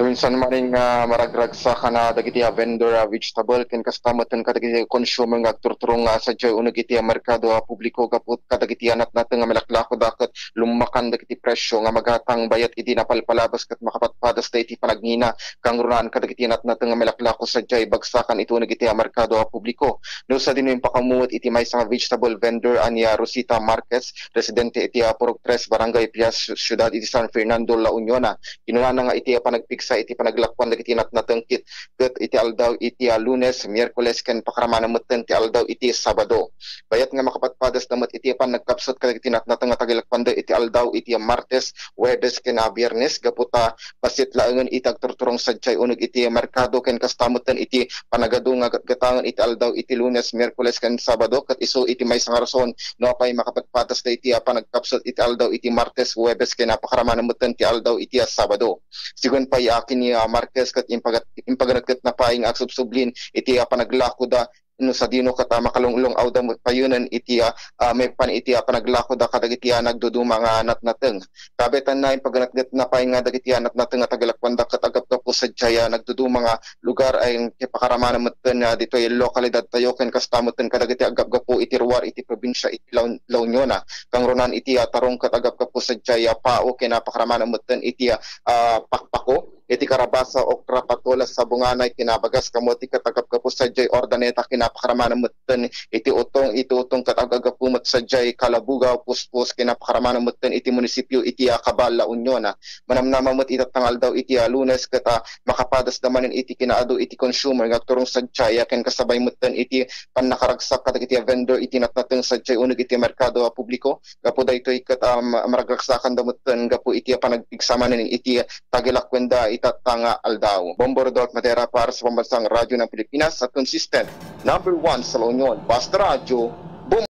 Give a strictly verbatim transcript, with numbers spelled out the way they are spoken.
Minsan manen nga maragragsakan dagiti a vendor a vegetable ken kasta metten kadagiti consumer nga agturturong nga sadiay uneg iti a merkado a publiko gapu kadagiti a natnateng nga malaklakoda ket lummakan dagiti presio nga magatang bayat idi napalpalabas ket makapatpadasda iti panagngina kangrunaan kadagiti natnateng nga malaklako sadiay bagsakan iti uneg iti a merkado a publiko. No sadino impakamuot iti maysa nga vegetable vendor a ni a Rosita Marquez, residente iti a Purok Tres, Barangay Pias, Siudad iti San Fernando, La Union, kinunana nga iti a panagpigsa iti panaglakuan dagiti natnateng ket ket iti aldaw iti a Lunes, Miyerkules ken pakaramanen metten ti aldaw iti Sabado. Bayat nga makapatpadasda met iti a panagkapsut kadagiti natnateng nga tagilakuanda iti aldaw iti a Martes, Huwebes ken a Biernes gapu ta bassit laengen iti agturturong sadiay uneg iti merkado ken kasta metten iti panagadu nga gatgatangen iti aldaw iti Lunes, Miyerkules ken Sabado ket isu iti maysa nga rason no apay makapatpadasda iti a panagkapsut iti aldaw iti Martes, Huwebes ken a pakaramanen metten ti aldaw iti a Sabado. Sigun pay a ken ni a Marquez ket impagat-, impaganetgetna pay nga agsubsublin iti a panaglakoda no sadino ket a makalunglung-awda met payonen iti a, a, maipan iti a panaglakoda kadagiti a nagduduma nga natnateng. Kabetanna, impaganetgetna pay nga dagiti a natnateng nga tagilakuanda ket agapgapu sadiay a nagduduma nga lugar ay ti pakaramanen metten, a, ditoy lokalidadtayo ken kasta metten kadagiti agapgapu iti ruar iti probinsia iti La, La Union, a, kangrunaan iti a tarong ket agapgapu sadiay a pao ken a pakaramanen metten iti a, a, pakpako iti karabasa, okra, patola, sabunganay, kinabagas, kamote ket agapgapu sadiay Urdaneta, kinapakaramanen metten iti utong, iti utong ket agapgapu met sadiay kalabugaw, puspos, kinapakaramanen metten iti munisipio iti a Cabal, La Union, a. Manamnama met iti tattang aldaw iti a Lunes ket a makapadasda manen iti kinaadu iti consumer nga agturong sadiay a ken kasabay metten iti pannakaragsak kadagiti a vendor iti natnateng sadiay uneg iti merkado a publiko. Gapu daytoy ket, um, maragragsakanda metten gapu iti a panagpigsa manen iti tagilakuanda iti tattang aldaw. Bombo Rodolph Madera para sa Pambansang Radyo ng Pilipinas at konsistent, number one sa La Union, Basta Radyo,